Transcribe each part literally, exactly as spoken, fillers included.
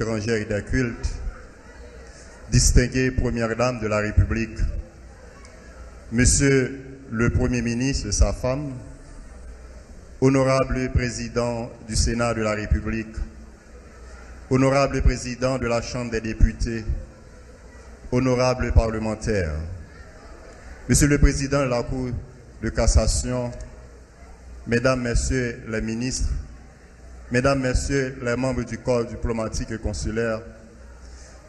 étrangères et des cultes, distinguée Première Dame de la République, Monsieur le Premier ministre et sa femme, Honorable Président du Sénat de la République, Honorable Président de la Chambre des députés, Honorables parlementaires, Monsieur le Président de la Cour de cassation, Mesdames, Messieurs les ministres, Mesdames, Messieurs les membres du corps diplomatique et consulaire,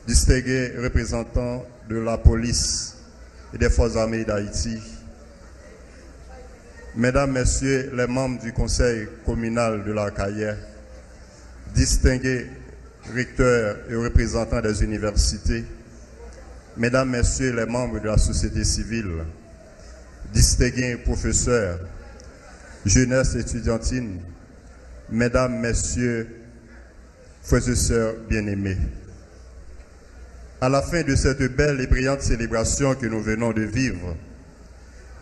distingués représentants de la police et des forces armées d'Haïti, Mesdames, Messieurs les membres du Conseil communal de l'Arcahaie, distingués recteurs et représentants des universités, Mesdames, Messieurs les membres de la société civile, distingués professeurs, jeunesse étudiantine, Mesdames, Messieurs, frères et sœurs bien-aimés, à la fin de cette belle et brillante célébration que nous venons de vivre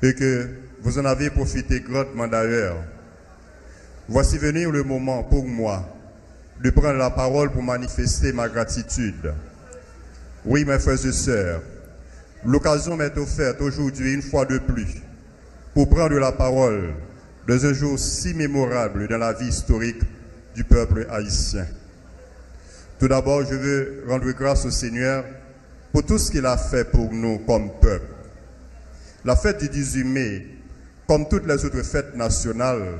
et que vous en avez profité grandement d'ailleurs, voici venir le moment pour moi de prendre la parole pour manifester ma gratitude. Oui, mes frères et sœurs, l'occasion m'est offerte aujourd'hui une fois de plus pour prendre la parole dans un jour si mémorable dans la vie historique du peuple haïtien. Tout d'abord, je veux rendre grâce au Seigneur pour tout ce qu'il a fait pour nous comme peuple. La fête du dix-huit mai, comme toutes les autres fêtes nationales,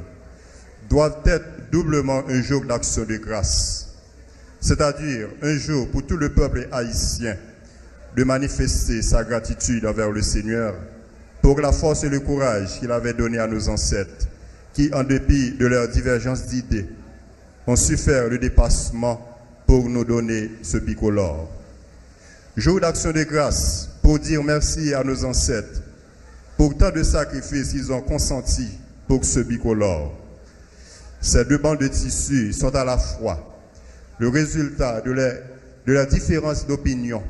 doit être doublement un jour d'action de grâce, c'est-à-dire un jour pour tout le peuple haïtien de manifester sa gratitude envers le Seigneur pour la force et le courage qu'il avait donné à nos ancêtres, qui, en dépit de leurs divergences d'idées, ont su faire le dépassement pour nous donner ce bicolore. Jour d'action de grâce pour dire merci à nos ancêtres pour tant de sacrifices qu'ils ont consentis pour ce bicolore. Ces deux bandes de tissu sont à la fois le résultat de leurs, de leurs différences d'opinion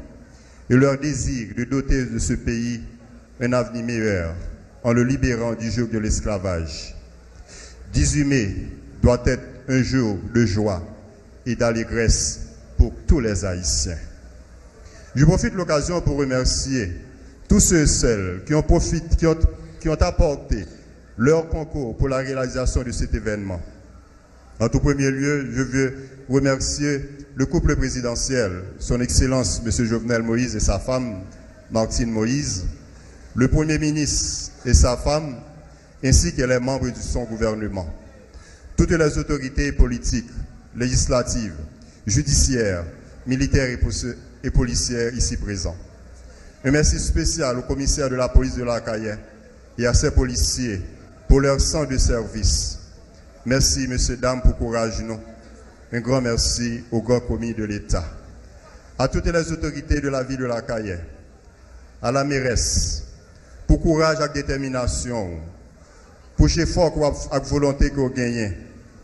et leur désir de doter de ce pays un avenir meilleur en le libérant du joug de l'esclavage. Dix-huit mai doit être un jour de joie et d'allégresse pour tous les Haïtiens. Je profite de l'occasion pour remercier tous ceux et celles qui ont profité, qui ont, qui ont apporté leur concours pour la réalisation de cet événement. En tout premier lieu, je veux remercier le couple présidentiel, son Excellence Monsieur Jovenel Moïse et sa femme, Martine Moïse, le Premier ministre et sa femme, ainsi que les membres de son gouvernement, toutes les autorités politiques, législatives, judiciaires, militaires et po-, et policières ici présents. Un merci spécial au commissaire de la police de l'Arcahaie et à ses policiers pour leur sens de service. Mèsi, mesye, dam, pou kouraj nou. Un grand merci au grand commis de l'État. À toutes les autorités de la ville de l'Arcahaie, à la mairesse, pou kouraj ak detèminasyon w, pou jefò ke w ap, ak volonte ke w genyen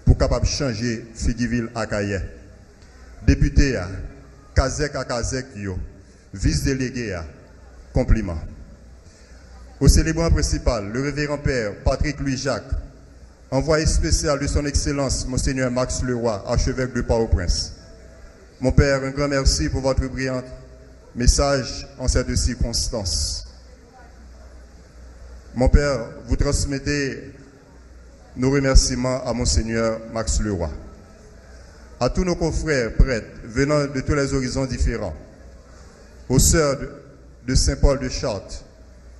pou kapab chanje figi vil Akayè. Depite a, kazèk a kazèk yo, vis delege a, konpliman. Au célébrant principal, le révérend père Patrick Louis Jacques, envoyé spécial de son Excellence Monseigneur Max Leroy, archevêque de Port-au-Prince. Mon père, un grand merci pour votre brillant message en cette circonstance. Mon père, vous transmettez nos remerciements à Monseigneur Max Leroy, à tous nos confrères prêtres venant de tous les horizons différents, aux sœurs de, de Saint-Paul de Chartres,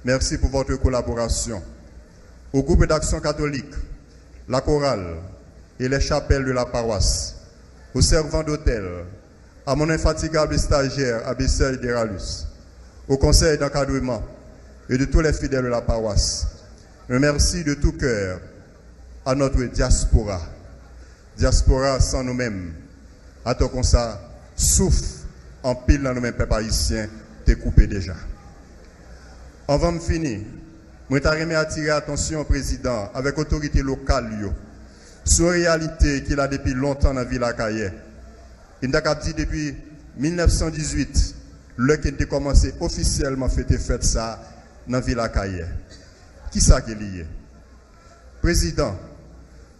merci pour votre collaboration, au groupe d'action catholique, la chorale et les chapelles de la paroisse, aux servants d'autel, à mon infatigable stagiaire, Abbé Serge Deralus, au conseil d'encadrement et de tous les fidèles de la paroisse. Un merci de tout cœur à notre diaspora. Diaspora san nou menm, atò konsa, souf anpil nan nou menm pèp ayisyen te koupe deja. Anvan m fini, mwen ta renmen atire atansyon prezidan avèk otorite lokal yo sou yon reyalite ki la depi lontan nan vil Akayè. E m ta kab di depi mil nèf san dizuit, lè ke n te kòmanse ofisyèlman fete fèt sa a nan vil Akayè. Kisa ke li ye? Prezidan,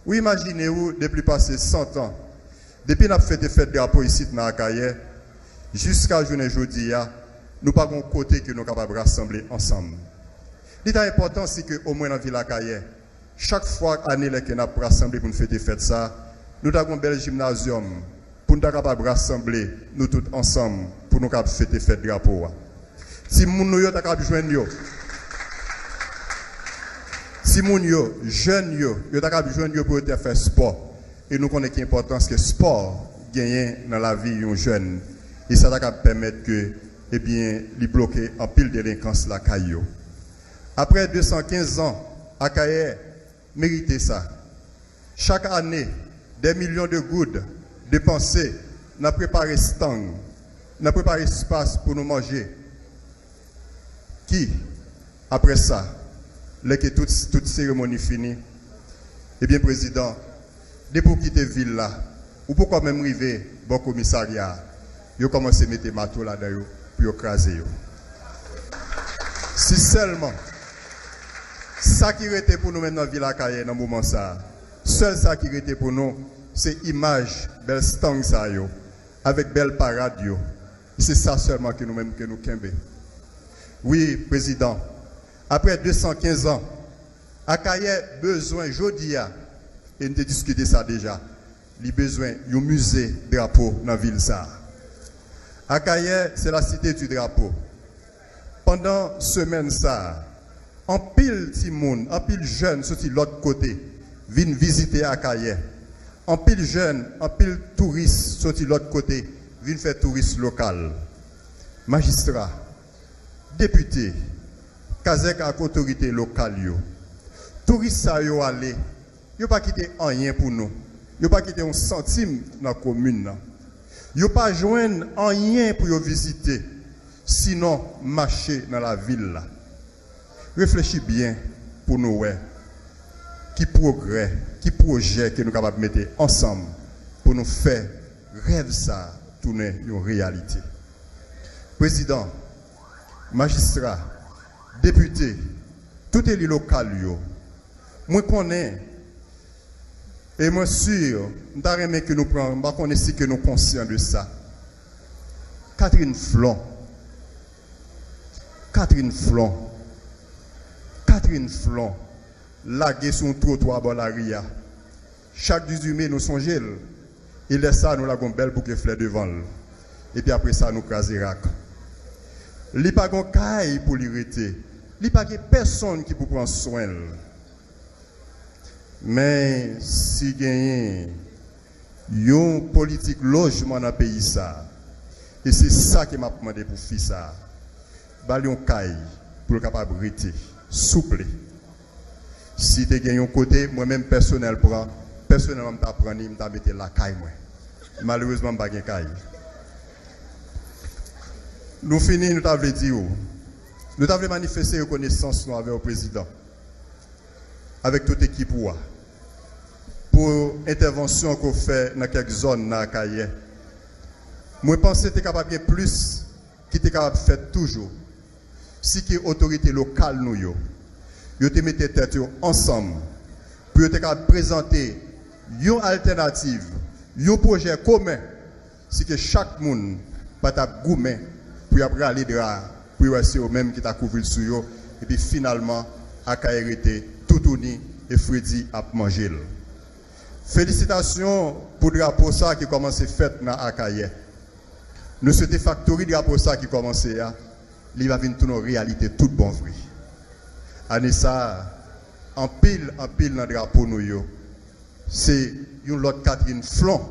ou imajine w depi pase san tan, Depi n ap fete fèt drapo isit nan Akayè, jiska jounen jodi a, nou pa gen yon kote ke nou kapab rasanble ansanm. Li ta enpòtan si ke omwen nan vil Akayè, chak fwa ane lè ke n ap rasanble pou n fete fèt sa, nou ta gen yon bèl jimnazyòm pou n ta kapab rasanble nou tout ansanm pou nou kapab fete fèt drapo a. Timoun nou yo ta kapab jwenn yo. Timoun yo, jèn yo, yo ta kapab jwenn yo pou yo te fè spò. E nou konnen ki enpòtans ke spò genyen nan lavi yon jèn. E sa ta kapab pèmèt ke, ebyen, li bloke anpil delenkans lakay yo. Apre de san kenz an, Akayè merite sa. Chak ane, dè milyon de goud depanse nan prepare stang, nan prepare espas pou nou manje. Ki, apre sa, lè ke tout, tout seremoni fini, ebyen, Prezidan, depi w kite vil la, ou poko menm rive bò komisarya a, yo kòmanse mete mato ladan yo pou yo kraze yo. Si sèlman sa ki rete pou nou menm nan vil Akayè nan moman sa a, sèl sa ki rete pou nou, se imaj bèl stang sa yo, avèk bèl parad yo. E se sa sèlman ke nou menm ke nou kenbe. Wi, Prezidan, apre de san kenz an, Akayè bezwen jodi a, e n te diskite sa deja, li bezwen yon mize drapo nan vil sa a. Akayè, c'est la cité du drapeau. Pandan semèn sa a, anpil timoun, anpil jèn soti lòt kote vin vizite Akayè. Anpil jèn, anpil touris soti lòt kote vin fè touris lokal. Majistra, depite, kazèk ak otorite lokal yo. Touris sa yo ale, yo pa kite anyen pou nou. Yo pa kite yon santim nan komin nan. Yo pa jwenn anyen pou yo vizite, sinon mache nan lavil la. Reflechi byen pou nou wè ki pwogrè, ki pwojè ke nou kapab mete ansanm pou nou fè rèv sa a tounen yon reyalite. Prezidan, majistra, depite, tout eli lokal yo, mwen konnen e mwen si, m ta renmen ke nou pran, m pa konnen si ke nou konsyan de sa. Catherine Flon, Catherine Flon, Catherine Flon, lage sou yon twotwa bò lari a. Chak dizuit me, nou sonje l. E lè sa, nou lage yon bèl bouke flè devan l. Epi apre sa, nou kraze rak. Li pa gen kay pou li rete. Li pa gen pèsonn ki pou pran swen l. Men si genyen yon politik lojman nan peyi sa, e se sa ke m ap mande pou fi sa, ba l yon kay pou l kapab rete, souple. Si te gen yon kote, mwen menm pèsonèl pran, pèsonèlman m ta pran li, m ta mete l lakay mwen. Malerezman, m pa gen kay. Nou fini, nou ta vle di w, nou ta vle manifeste rekonesans nou avè w, Prezidan, avèk tout ekip ou a, pou entèvansyon ke w fè nan kèk zòn nan Akayè. Mwen panse te kapab gen plis ki te kapab fèt toujou, si ke otorite lokal nou yo, yo te mete tèt yo ansanm pou yo te kapab prezante yon altènativ, yon pwojè komen, si ke chak moun pa t ap goumen pou y ap rale dra a, pou yo wè se yo menm ki ta kouvri l sou yo, epi finalman, Akayè rete toutouni e fredi ap manje l. Felisitasyon pou drapo sa ki kòmanse fèt nan Akayè. Nou swete faktori drapo sa ki kòmanse a, li va vin tounen yon reyalite tout bon vre. Ane sa a, anpil, anpil nan drapo nou yo, se yon lòt Catherine Flon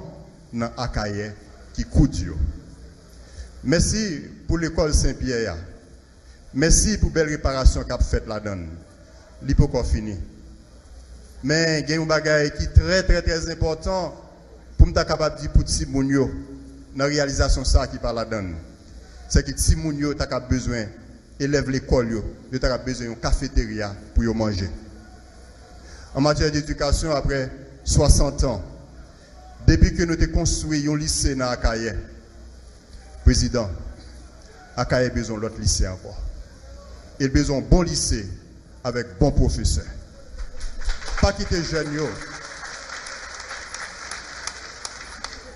nan Akayè ki koud yo. Mèsi pou lekòl Sen Pyè a. Mèsi pou bèl reparasyon k ap fèt ladan l. Li poko fini. Men gen yon bagay ki trè, trè, trè enpòtan pou m ta kapab di pou timoun yo nan reyalizasyon sa a ki pa ladan l. Se ke timoun yo ta kab bezwen, elèv lekòl yo, yo ta kab bezwen yon kafeterya pou yo manje. An matyè de edikasyon, apre swasant an, depi ke nou te konstwi yon lise nan Akayè, Prezidan, Akayè bezwen yon lòt lise ankò. E l bezwen yon bon lise avèk bon pwofesè. Pa kite jèn yo,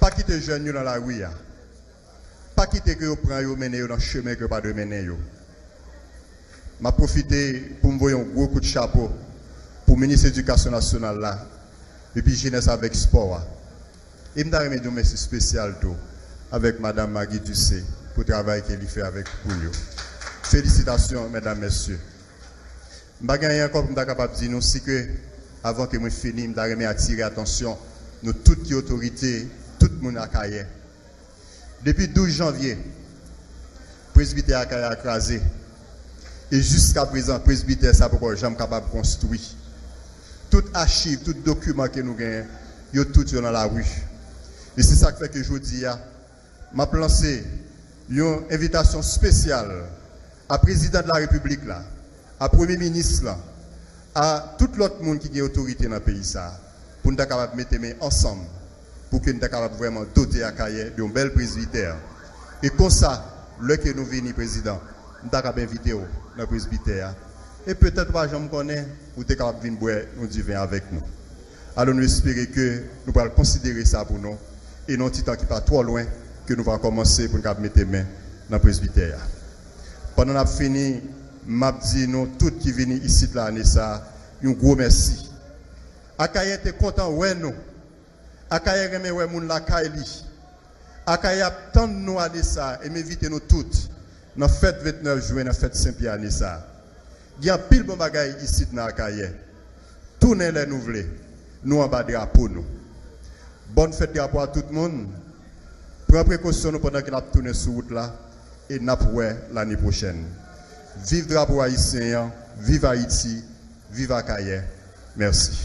pa kite jèn yo nan lari a. Pa kite ke yo pran yo, mennen yo nan chemen ke yo pa dwe mennen yo. M ap pwofite pou m voye yon gwo kout chapo pou minis edikasyon nasyonal la, epi jenès avèk espò a. E m ta renmen di yon mèsi espesyal tou avèk madanm Maggie Ducé pou travay ke li fè avèk poul yo. Felisitasyon, medam, mesye. M pa gen anyen ankò pou m ta kapab di nou, si ke, avan ke mwen fini, m ta renmen atire atansyon nou tout ki otorite, tout moun Akayè. Depi douz janvye, prezbitè Akayè a kraze. E jiska prezan, prezbitè sa poko janm kapab konstwi. Tout achiv, tout dokiman ke nou genyen, yo tout yo nan lari. E se sa k fè ke jodi a, m ap lanse yon envitasyon espesyal a Prezidan de la Repiblik la, a Premye Minis lan, a tout lòt moun ki gen otorite nan peyi sa a, pou n ta kapab mete men ansanm, pou ke n ta kapab vrèman dote Akayè de yon bèl prezbitè. E konsa, lè ke nou vini, Prezidan, m ta kapab envite w nan prezbitè a. E petèt ou pa janm konnen, ou te kapab vin bwè yon diven avèk nou. Alò, nou espere ke nou pral konsidere sa pou nou, e nan yon ti tan ki pa twò lwen, ke nou va kòmanse pou n kapab mete men nan prezbitè a. Pandan n ap fini, m ap di nou tout ki vini isit la ane sa a, yon gwo mèsi. Akayè te kontan wè nou. Akayè renmen wè moun lakay li. Akayè ap tann nou ane sa a, e m envite nou tout nan fèt vennèf jen, nan fèt Sen Pyè ane sa a. Gen anpil bon bagay isit nan Akayè. Tounen lè nou vle, nou anba drapo nou. Bòn fèt drapo a tout moun. Pran prekosyon nou pandan ke n ap tounen sou wout la, e n ap wè lane pwochèn. Viv drapo ayisyen an, viv Ayiti, viv Akayè. Mèsi.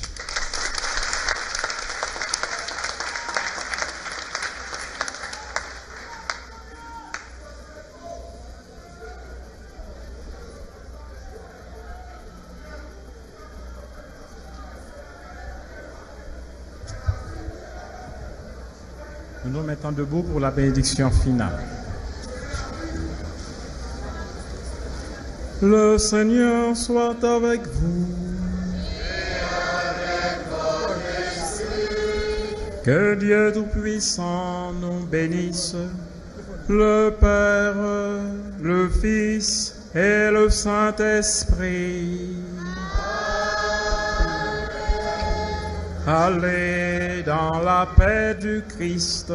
Nous nous mettons debout pour la bénédiction finale. Le Seigneur soit avec vous. Que Dieu Tout-Puissant nous bénisse, le Père, le Fils et le Saint-Esprit. Allez dans la paix du Christ.